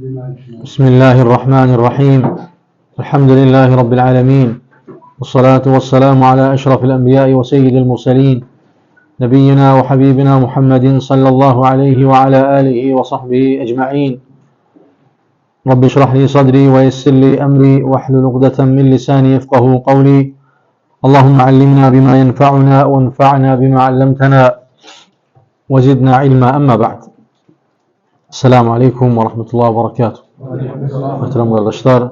Bismillahirrahmanirrahim. Elhamdülillahi Rabbil alemin. Vessalatu vesselamu ala eşrafil enbiyai ve seyyidil murselin. Nebiyyina ve habibina Muhammedin sallallahu aleyhi ve ala alihi ve sahbihi ecma'in. Rabbi şrah li sadri ve yessir li emri ve ahlul uqdeten min lisani yefkahu kavli. Allahümme allimna bima yenfa'una ve enfa'na bima allamtana ve zidna ilma, amma ba'd. Esselamu Aleyküm ve Rahmetullah ve Berekatuhu. Muhterem kardeşler,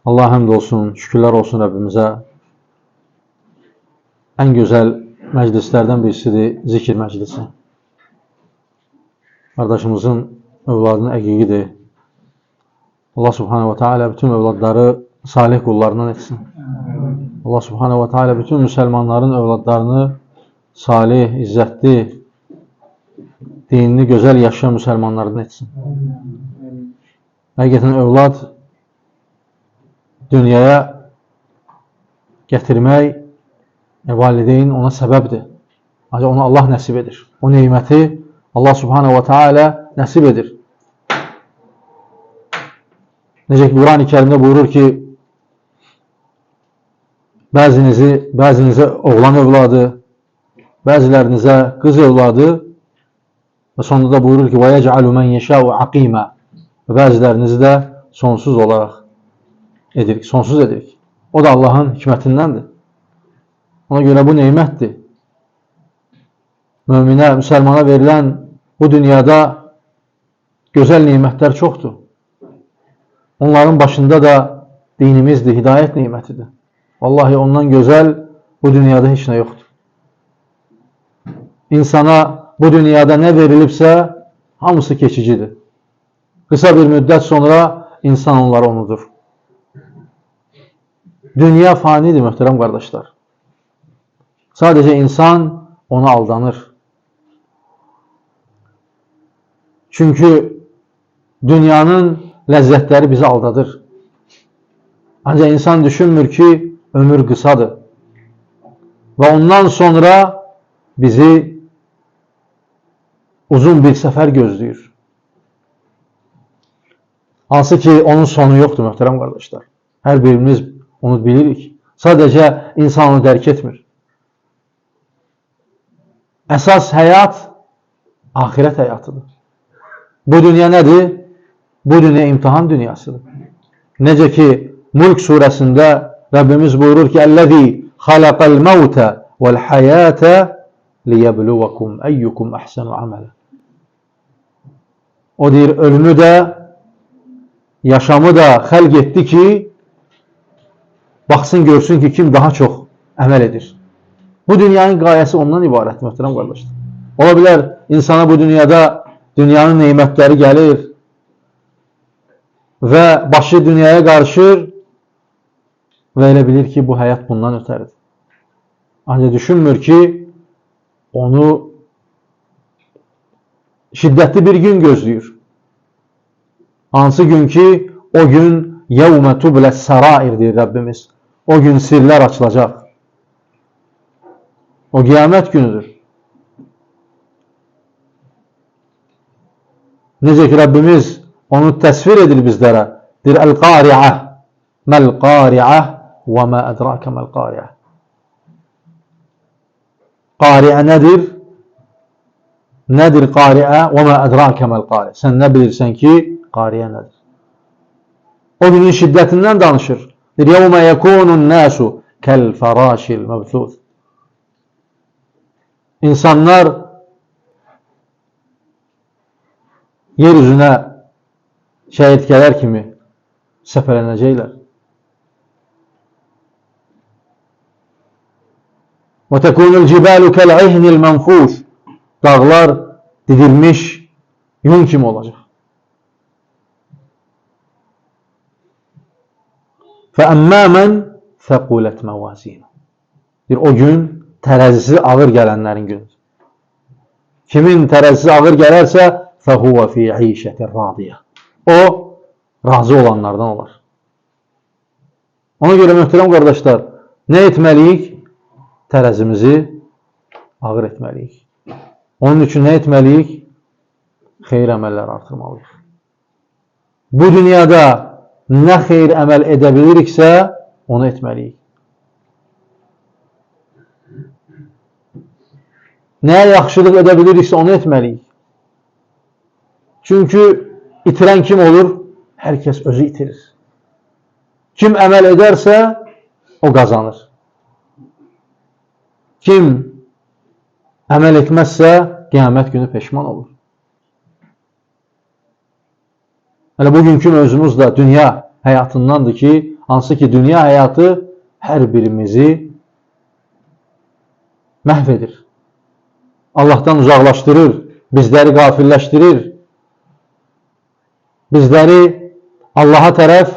Allah'a hamdolsun, şükürler olsun Rabbimize. En güzel meclislerden birisidir zikir meclisi. Kardeşimizin övladının əqiqidir. Allah Subhanahu ve Teala bütün övladları salih kullarından etsin. Allah Subhanahu ve Teala bütün müsəlmanların övladlarını salih, izzətli, dinini gözəl yaşayan müsəlmanlardan etsin. Həqiqətən övlad dünyaya gətirmək valideyn ona səbəbdir. Ancaq onu Allah nəsib edir. O neməti Allah Subhanahu ve Teala nəsib edir. Necə ki Quran-ı Kərimdə buyurur ki, bəzinizə oğlan övladı, bəzilərinizə qız övladı və sonunda da buyurur ki, وَيَجْعَلُ مَنْ يَشَاءُ عَقِيمًا. Və bəzilərinizi də sonsuz olaraq edirik, sonsuz edirik. O da Allahın hikmətindəndir. Ona görə bu nemətdir. Möminə, müsəlmana verilən bu dünyada gözəl nemətlər çoxdur. Onların başında da dinimizdir, hidayət nemətidir. Vallahi ondan gözəl bu dünyada heç nə yoxdur. İnsana bu dünyada nə verilibsə, hamısı keçicidir. Qısa bir müddət sonra insan onları unudur. Dünya fanidir, möhtərəm qardaşlar. Sadəcə insan ona aldanır. Çünki dünyanın ləzzətləri bizi aldadır. Ancaq insan düşünmür ki, ömür qısadır. Və ondan sonra bizi uzun bir səfər gözləyir. Hansı ki, onun sonu yoxdur, möhtərəm qardaşlar. Hər birimiz onu bilirik. Sadəcə insan onu dərk etmir. Əsas həyat axirət həyatıdır. Bu dünya nədir? Bu dünya imtihan dünyasıdır. Necə ki, Mulk surəsində Rəbbimiz buyurur ki, Əl-ləzî xaləqəl məvtə vəl-həyətə liyəbluvakum əyyukum əhsənu əmələ. O deyir, ölümü də, yaşamı da xəlq etdi ki, baxsın, görsün ki, kim daha çox əməl edir. Bu dünyanın qayəsi ondan ibarət, möhtərəm qardaşlar. Ola bilər, insana bu dünyada dünyanın nemətləri gəlir və başı dünyaya qarışır və elə bilir ki, bu həyat bundan ötəridir. Ancaq düşünmür ki, onu şiddətli bir gün gözləyir. Hansı gün ki, o gün yevmə tublə sərair deyir Rəbbimiz. O gün sirlər açılacaq. O qiyamət günüdür. Necə ki, Rəbbimiz onu təsvir edir bizlərə. Deyir, əl-qari'ə, məl-qari'ə və mə ədraka məl-qari'ə. Qari'ə nədir? Nədir qari'ə? Və mə ədraka məl-qari'ə. Sən nə bilirsən ki, qari'ə nədir? O günün şiddətindən danışır. Deyir, yevmə yəkunun nəsu kəl-fərəşil məbthûth. İnsanlar yer üzünə çəyirtkələr kimi səpələnəcəklər. Və təkunul cibalu kəl-ihnil mənfuş. Dağlar didilmiş yun kimi olacaq. Fəəmmə mən fəqulət məvazinu. Bir o gün tərəzisi ağır gələnlərin günüdür. Kimin tərəzisi ağır gələrsə, fəhuvə fi işətir radiyə. O, razı olanlardan olar. Ona görə möhtərəm qardaşlar, nə etməliyik? Tərəzimizi ağır etməliyik. Onun üçün nə etməliyik? Xeyir əməlləri artırmalıyıq. Bu dünyada nə xeyir əməl edə biliriksə, onu etməliyik. Nəyə yaxşılıq edə biliriksə, onu etməliyik. Çünki itirən kim olur? Hər kəs özü itirir. Kim əməl edərsə, o qazanır. Kim əməl etməzsə, qiyamət günü peşman olur. Hələ bugünkü mövzumuz da dünya həyatındandır ki, hansı ki dünya həyatı hər birimizi məhv edir. Allahdan uzaqlaşdırır, bizləri qafilləşdirir, bizləri Allaha tərəf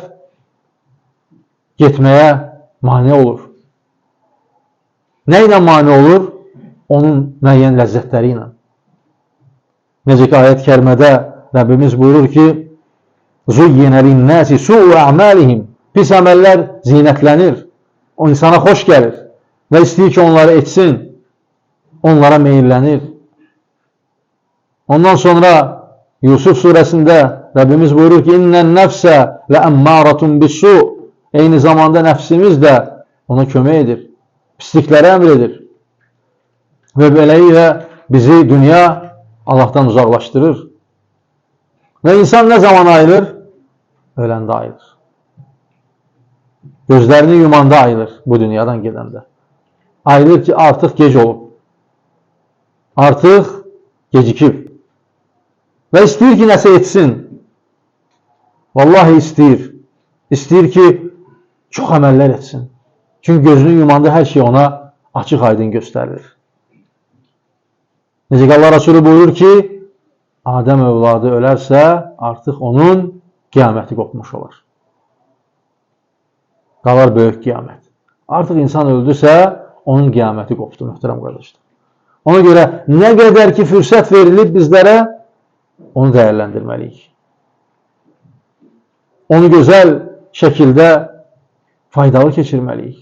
getməyə mane olur. Nə ilə mane olur? Onun müəyyən ləzzətləri ilə. Necə ki, ayət-i kərimədə Rəbbimiz buyurur ki, Zuyyinə linnəsi su'u ə'malihim. Pis əməllər zinətlənir. O insana xoş gəlir və istəyir ki, onları etsin. Onlara meyillənir. Ondan sonra Yusuf surəsində Rəbbimiz buyurur ki, İnnən nəfsə ləəmmâratun bissu. Eyni zamanda nəfsimiz də ona kömək edir. Pisliklərə əmr edir. Və beləliklə bizi dünya Allahdan uzaqlaşdırır. Və insan nə zaman ayılır? Öləndə ayılır. Gözlərini yumanda ayılır bu dünyadan gedəndə. Ayılır ki, artıq gec olub. Artıq gecikib. Və istəyir ki, nəsə etsin. Vallahi istəyir. İstəyir ki, çox əməllər etsin. Çünki gözünü yumanda hər şey ona açıq aydın göstərilir. Necə ki, Allah Resulü buyurur ki, Adəm övladı ölərsə, artıq onun qiyaməti qopmuş olar. Qalar böyük qiyamət. Artıq insan öldüsə, onun qiyaməti qopdu, möhtərəm qardaşlar. Ona görə nə qədər ki fürsət verilib bizlərə, onu dəyərləndirməliyik. Onu gözəl şəkildə faydalı keçirməliyik.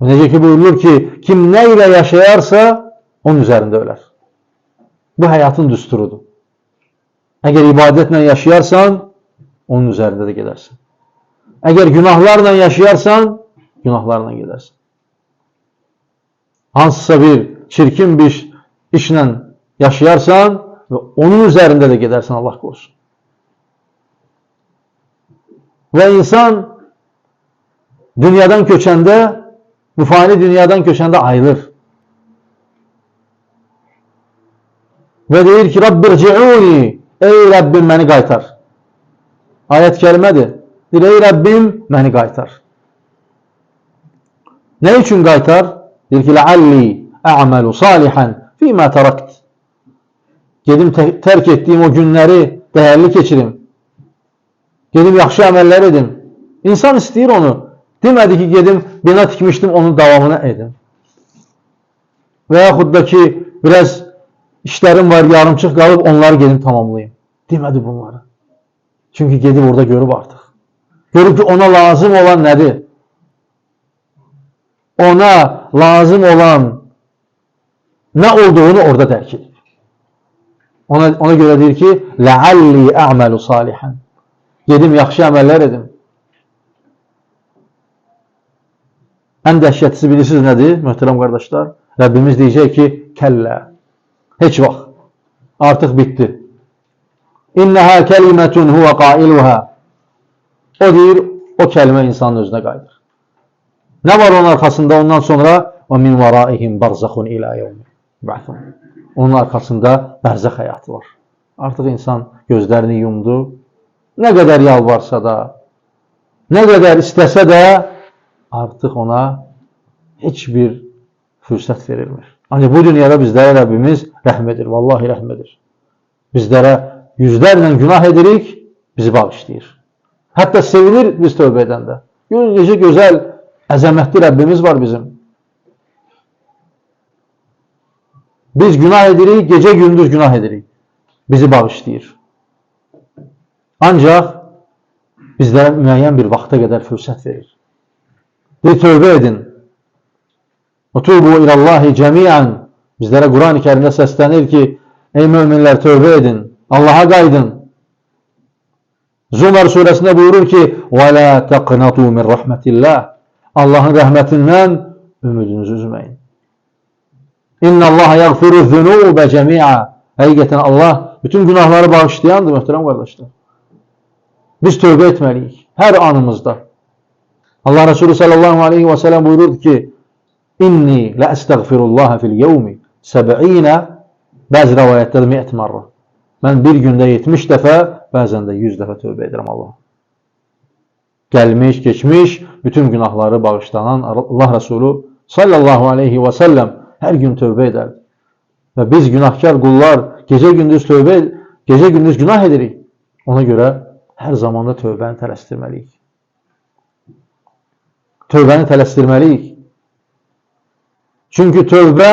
Necə ki buyurulur ki, kim nə ilə yaşayarsa, onun üzərində ölər. Bu həyatın düsturudur. Əgər ibadətlə yaşayarsan, onun üzərində də gedərsən. Əgər günahlarla yaşayarsan, günahlarla gedərsən. Hansısa bir çirkin bir işlə yaşayarsan və onun üzərində də gedərsən, Allah qorusun. Və insan dünyadan köçəndə, bu fani dünyadan köçəndə ayılır. Və deyir ki, Rabbirci'uni, ey Rəbbim məni qaytar. Ayət kərimədir. Deyir, ey Rəbbim məni qaytar. Nə üçün qaytar? Deyir ki, Ləalli ə'məlu salihan fīmə tərakt. Gedim tərk etdiyim o günləri dəyərli keçirim. Gedim yaxşı əməllər edim. İnsan istəyir onu. Demədi ki, gedim bina tikmişdim, onun davamını edim. Və yaxud da ki, biraz işlərim var, yarımçıq qalıb, onları gedim tamamlayayım. Demədi bunları. Çünki gedib orada görüb artıq. Görüb ki, ona lazım olan nədir? Ona lazım olan nə olduğunu orada dərk edir. Ona görə deyir ki, Ləalli ə'məlu salihan. Gedim, yaxşı əməllər edim. Ən dəhşətlisi bilirsiniz nədir, möhtərəm qardaşlar? Rəbbimiz deyəcək ki, kəllə. Heç vaxt. Artıq bitdi. İnnəhə kəlimətun huvə qailuhə. O deyir, o kəlmə insanın özünə qayıdır. Nə var onun arxasında ondan sonra? Və min vəraihim barzaxun ilə yevmi yub'athun. Onun arxasında bərzəx həyatı var. Artıq insan gözlərini yumdu. Nə qədər yalvarsa da, nə qədər istəsə də artıq ona heç bir fürsət verilmir. Ancaq bu dünyada bizlərə Rəbbimiz rəhm edir, vallahi rəhm edir. Bizlərə yüzlərlə günah edirik, bizi bağışlayır. Hətta sevinir biz tövbə edəndə. Görün, necə gözəl, əzəmətli Rəbbimiz var bizim. Biz günah edirik, gecə gündüz günah edirik. Bizi bağışlayır. Ancaq bizlərə müəyyən bir vaxta qədər fürsət verir. Deyir, tövbə edin. Və tubu ilallahi cəmiən. Bizlərə Quran-ı Kərimdə səslənir ki, ey möminlər tövbə edin, Allaha qaydın. Zumar surəsində buyurur ki, وَلَا تَقْنَطُوا مِنْ رَحْمَةِ اللّٰهِ. Allahın rəhmətindən ümidinizi üzməyin. İnna Allaha yaghfiru zunuba cemi'a. Həqiqətən Allah bütün günahları bağışlayandır, möhtərəm qardaşlar. Biz tövbə etməliyik hər anımızda. Allah Resulü sallallahu aleyhi və səlləm buyururdu ki, İnni la estəğfirullaha fil yevmi 70, bəzi rəvayətlərdə 100 marra. Mən bir gündə 70 dəfə, bəzən də 100 dəfə tövbə edirəm Allaha. Gəlmiş, keçmiş, bütün günahları bağışlanan Allah Resulü sallallahu aleyhi və səlləm hər gün tövbə edərdi. Və biz günahkar qullar gecə gündüz tövbə, gecə gündüz günah edirik. Ona görə hər zamanda tövbəni tələsdirməliyik. Tövbəni tələsdirməliyik. Çünki tövbə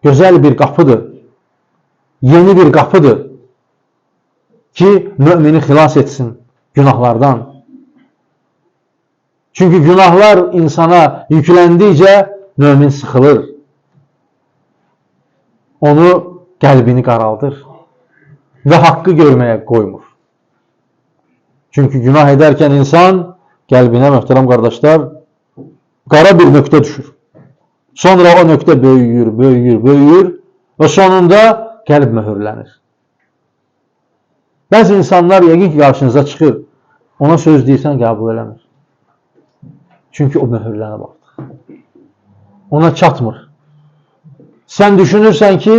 gözəl bir qapıdır. Yeni bir qapıdır ki, mümini xilas etsin günahlardan. Çünki günahlar insana yükləndikcə mümin sıxılır. Onu, qəlbini qaraldır və haqqı görməyə qoymur. Çünki günah edərkən insan qəlbinə, möhtərəm qardaşlar, qara bir nöqtə düşür. Sonra o nöqtə böyüyür, böyüyür, böyüyür və sonunda qəlb möhürlənir. Bəzi insanlar yəqin ki, qarşınıza çıxır, ona söz deyirsən qəbul eləmir. Çünki o möhürlənib artıq. Ona çatmır. Sən düşünürsən ki,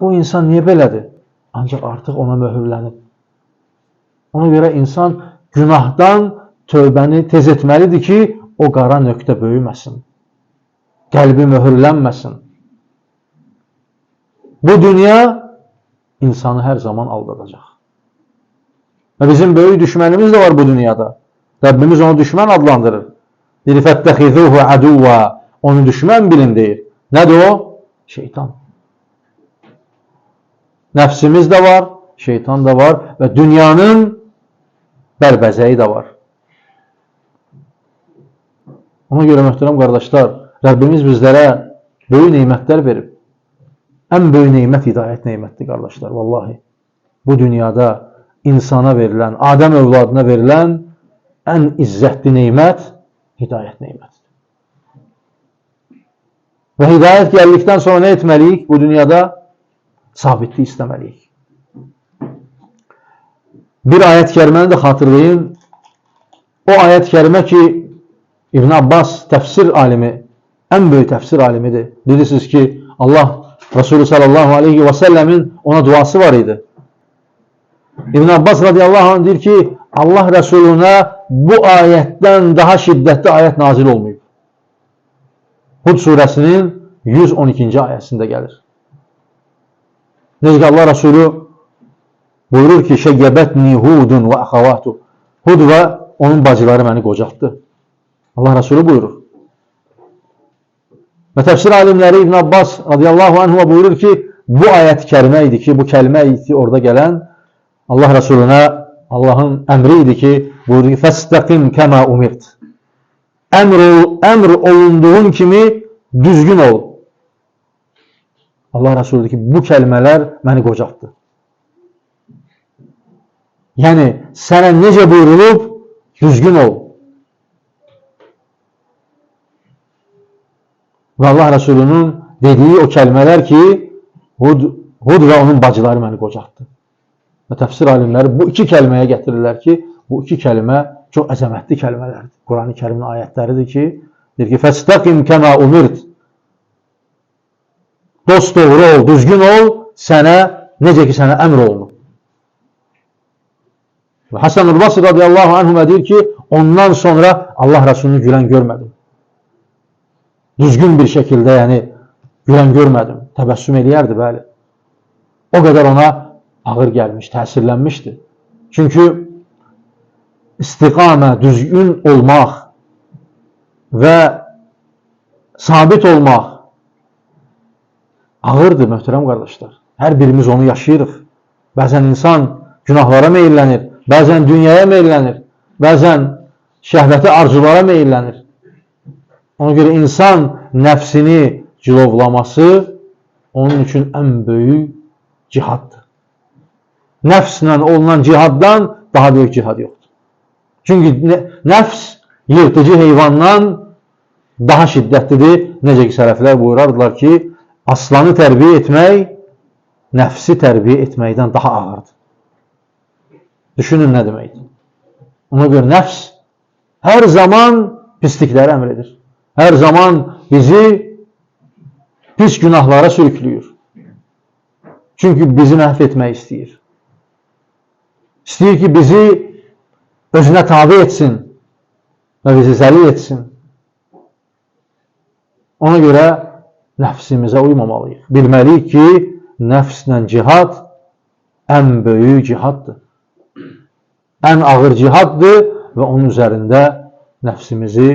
bu insan niyə belədir? Ancaq artıq ona möhürlənib. Ona görə insan günahdan tövbəni tez etməlidir ki, o qara nöqtə böyüməsin. Qəlbi möhürlənməsin. Bu dünya insanı hər zaman aldadacaq. Və bizim böyük düşmənimiz də var bu dünyada. Rəbbimiz onu düşmən adlandırır. Deyir, fəttəxizûhu aduvva. Onu düşmən bilin deyir. Nədir o? Şeytan. Nəfsimiz də var, şeytan da var və dünyanın bərbəzəyi də var. Ona görə möhtərəm qardaşlar, Rəbbimiz bizlərə böyük nemətlər verib. Ən böyük nemət hidayət nemətdir qardaşlar, vallahi. Bu dünyada insana verilən, Adəm övladına verilən ən izzətli nemət hidayət nemətidir. Və hidayət gəldikdən sonra nə etməliyik? Bu dünyada sabitlik istəməliyik. Bir ayət-i kəriməni də xatırlayın. O ayət-i kərimə ki, İbn Abbas təfsir alimi, ən böyük təfsir alimidir. Bilirsiniz ki, Allah Resulü sallallahu aleyhi və səlləmin ona duası var idi. İbn Abbas radiyallahu anh deyir ki, Allah Resuluna bu ayətdən daha şiddətli ayət nazil olmayıb. Hud surəsinin 112-ci ayəsində gəlir. Necə ki, Allah Resulü buyurur ki, Şeyyebətni Hudun və əxavatu. Hud və onun bacıları məni qocaltdı. Allah Resulü buyurur. Və təfsir alimləri İbn Abbas radiyallahu anhu buyurur ki, bu ayət-i kərimə idi ki, bu kəlmə idi ki, orada gələn Allah Resuluna Allahın əmri idi ki, buyurdu ki, fəstəqim kəmə umirt. Əmr olunduğun kimi düzgün ol. Allah Resulü dedi ki, bu kəlmələr məni qocaltdı. Yəni, sənə necə buyurulub, düzgün ol. Və Allah Resulünün dediyi o kəlmələr ki, Hud və onun bacıları məni qocaltdı. Və təfsir alimləri bu iki kəlməyə gətirirlər ki, bu iki kəlmə çox əzəmətli kəlmələrdir. Quran-ı Kərimin ayətləridir ki, deyir ki, fəstəqim kəmə umirt. Dost doğru ol, düzgün ol, sənə, necə ki sənə əmr olunub. Və Hasan el-Basri radiyallahu anhuma deyir ki, ondan sonra Allah Resulünü gülən görmədim. Düzgün bir şəkildə, yəni gülən görmədim. Təbəssüm eləyərdi, bəli. O qədər ona ağır gəlmiş, təsirlənmişdi. Çünki istiqamə, düzgün olmaq və sabit olmaq ağırdır, möhtərəm qardaşlar. Hər birimiz onu yaşayırıq. Bəzən insan günahlara meyillənir, bəzən dünyaya meyillənir, bəzən şəhvəti arzulara meyillənir. Ona görə insan nəfsini cilovlaması onun üçün ən böyük cihaddır. Nəfslə olunan cihaddan daha böyük cihad yoxdur. Çünki nəfs yırtıcı heyvandan daha şiddətlidir. Necə ki, sələflər buyurardılar ki, aslanı tərbiyə etmək nəfsi tərbiyə etməkdən daha ağırdır. Düşünün nə deməkdir. Ona görə nəfs hər zaman pislikləri əmr edir. Hər zaman bizi pis günahlara sürüklüyür. Çünki bizi məhv etmək istəyir. İstəyir ki, bizi özünə tabi etsin və bizi zəlil etsin. Ona görə nəfsimizə uymamalıyıq. Bilməliyik ki, nəfslə cihad ən böyük cihaddır. Ən ağır cihaddır və onun üzərində nəfsimizi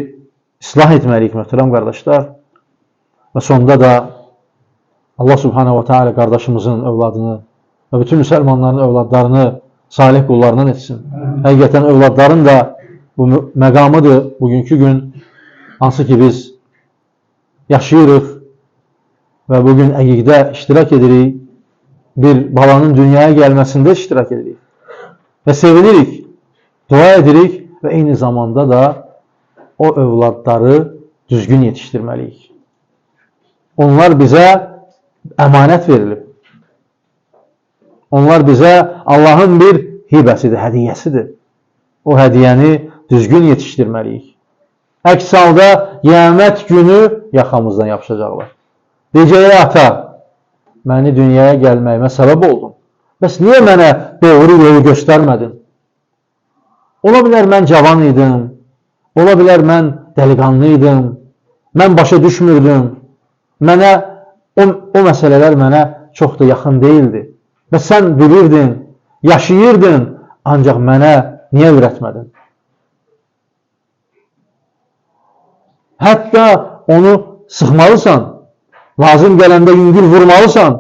islah etməliyik, möhtərəm qardaşlar. Və sonda da Allah Subhanahu ve Teala qardaşımızın övladını və bütün müsəlmanların övladlarını salih qullarından etsin. Həqiqətən övladların da bu məqamıdır bugünkü gün, hansı ki biz yaşayırıq və bugün əqiqdə iştirak edirik, bir balanın dünyaya gəlməsində iştirak edirik və sevinirik, dua edirik və eyni zamanda da o övladları düzgün yetişdirməliyik. Onlar bizə əmanət verilib. Onlar bizə Allahın bir hibəsidir, hədiyyəsidir. O hədiyyəni düzgün yetişdirməliyik. Əks halda qiyamət günü yaxamızdan yapışacaqlar. Deyəcək, ey ata, məni dünyaya gəlməyimə səbəb oldun. Bəs niyə mənə doğru yolu göstərmədin? Ola bilər mən cavan idim, ola bilər mən dəliqanlı idim, mən başa düşmürdüm, mənə o məsələlər mənə çox da yaxın deyildi. Və sən bilirdin, yaşayırdın, ancaq mənə niyə öyrətmədin? Hətta onu sıxmalısan, lazım gələndə yüngül vurmalısan,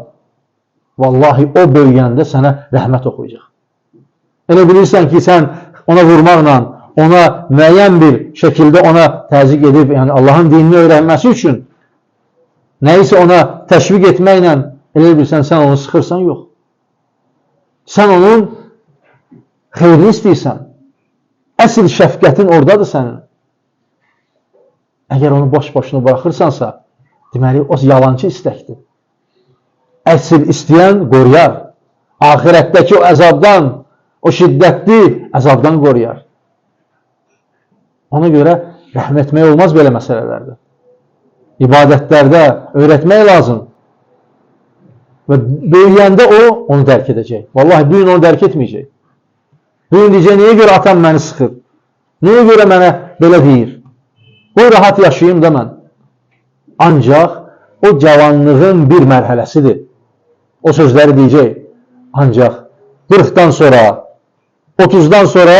vallahi o böyüyəndə sənə rəhmət oxuyacaq. Elə bilirsən ki, sən ona vurmaqla, ona müəyyən bir şəkildə ona təzyiq edib, yəni Allahın dinini öyrənməsi üçün nəyisə ona təşviq etməklə elə bilirsən, sən onu sıxırsan, yox. Sən onun xeyrini istəyirsən. Əsl şəfqətin oradadır sənin. Əgər onu boş-boşuna buraxırsansa, deməli, o yalancı istəkdir. Əsl istəyən qoruyar. Axirətdəki o əzabdan, o şiddətli əzabdan qoruyar. Ona görə rəhm etmək olmaz belə məsələlərdə. İbadətlərdə öyrətmək lazım. Və böyüyəndə o, onu dərk edəcək. Vallahi, bu gün onu dərk etməyəcək. Bu gün deyəcək, niyə görə atam məni sıxır? Niyə görə mənə belə deyir? Qoy rahat yaşayayım da mən. Ancaq o cavanlığın bir mərhələsidir. O sözləri deyəcək. Ancaq 40-dan sonra, 30-dan sonra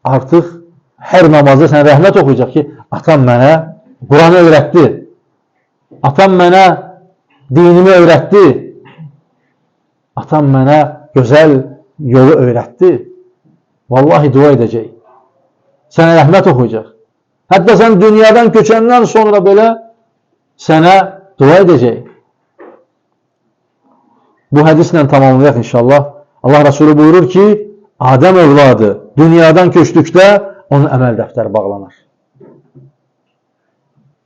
artıq hər namazda sənə rəhmət oxuyacaq ki, atam mənə Quranı öyrətdi. Atam mənə dinimi öyrətdi. Atam mənə gözəl yolu öyrətdi. Vallahi dua edəcək. Sənə rəhmət oxuyacaq. Hətta sən dünyadan köçəndən sonra belə sənə dua edəcək. Bu hədislə tamamlayaq inşallah. Allah Resulü buyurur ki, Adəm övladı dünyadan köçdükdə onun əməl dəftəri bağlanar.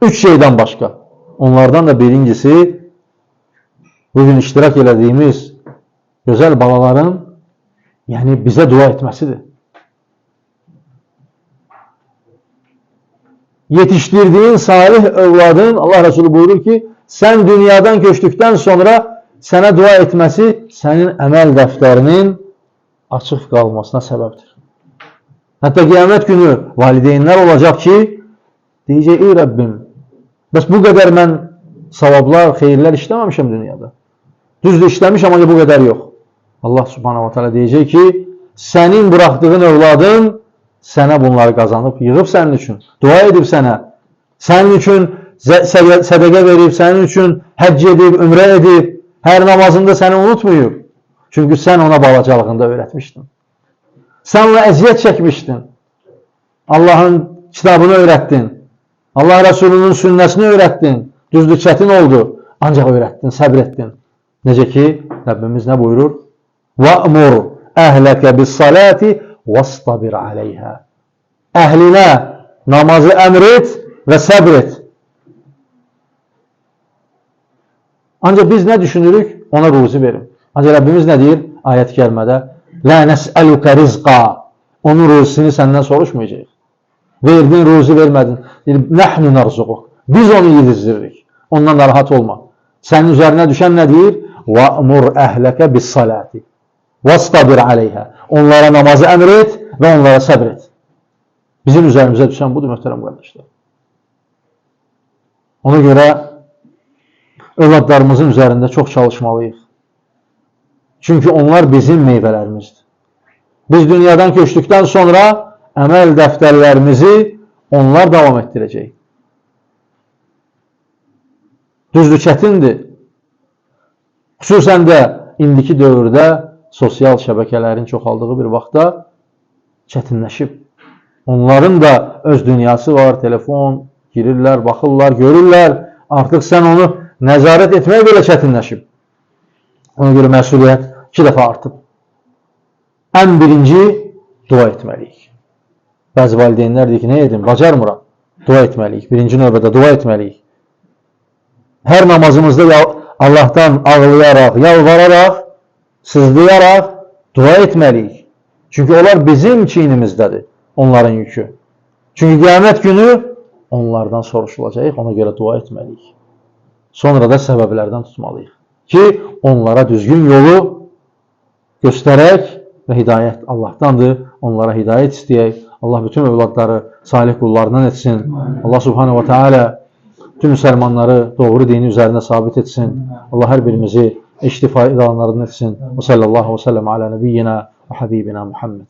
Üç şeydən başqa. Onlardan da birincisi, bugün iştirak elədiyimiz gözəl balaların, yəni bizə dua etməsidir. Yetişdirdiğin salih övladın, Allah Resulü buyurur ki, sən dünyadan köçdükdən sonra sənə dua etməsi sənin əməl dəftərinin açıq qalmasına səbəbdir. Hətta qiyamət günü valideynlər olacaq ki, deyəcək, ey Rəbbim, bəs bu qədər mən savablar, xeyirlər işləməmişəm dünyada. Düzdür, işləmişəm, ancaq bu qədər yox. Allah Subhanahu wa Teala deyəcək ki, sənin buraxdığın övladın sənə bunları qazanıb, yığıb sənin üçün, dua edib sənə, sənin üçün sədəqə verib, sənin üçün həcc edib, ümrə edib, hər namazında səni unutmayıb. Çünki sən ona balacalığında öyrətmişdin. Sən ona əziyyət çəkmişdin. Allahın kitabını öyrətdin. Allah Resulünün sünnəsini öyrətdin. Düzdür, çətin oldu. Ancaq öyrətdin, səbr etdin. Necə ki, Rəbbimiz nə buyurur? وَأْمُرْ أَهْلَكَ بِالصَّلَاةِ وَاصْطَبِرْ عَلَيْهَا. Əhlinə namazı əmr et və səbr et. Ancaq biz nə düşünürük? Ona ruzi verin. Ancaq Rəbbimiz nə deyir? Ayət-i kərimədə: Lə nəsəluka rizqa. Onun ruzisini səndən soruşmayacağıq. Verdin, ruzi vermədin. Deyir, nəhnu narzuquq. Biz onu yedizdiririk. Ondan narahat olma. Sənin üzərinə düşən nə deyir? وَأْمُرْ أَهْلَكَ بِالصَّلَاةِ وَاسْتَبِرْ عَلَيْهَا. Onlara namazı əmr et və onlara səbr et. Bizim üzərimizə düşən budur, möhtərəm qardaşlar. Ona görə övladlarımızın üzərində çox çalışmalıyıq. Çünki onlar bizim meyvələrimizdir. Biz dünyadan köçdükdən sonra əməl dəftərlərimizi onlar davam etdirəcək. Düzdür, çətindir. Xüsusən də indiki dövrdə sosial şəbəkələrin çoxaldığı bir vaxtda çətinləşib. Onların da öz dünyası var, telefon, girirlər, baxırlar, görürlər. Artıq sən onu nəzarət etmək belə çətinləşib. Ona görə məsuliyyət 2 dəfə artıb. Ən birinci dua etməliyik. Bəzi valideynlər deyir ki, nə edim, bacarmıram. Dua etməliyik. Birinci növbədə dua etməliyik. Hər namazımızda Allahdan ağlayaraq, yalvararaq, sızlayaraq dua etməliyik. Çünki onlar bizim çiynimizdədir, onların yükü. Çünki qiyamət günü onlardan soruşulacaq, ona görə dua etməliyik. Sonra da səbəblərdən tutmalıyıq ki, onlara düzgün yolu göstərək və hidayət Allahdandır. Onlara hidayət istəyək. Allah bütün övladları salih qullarından etsin. Allah Subhanahu ve Teala tüm müsəlmanları doğru dini üzərində sabit etsin. Allah hər birimizi eşitib faydalananlardan etsin. Və sallallahu və səlləm alə nəbiyyina və habibina Muhammed.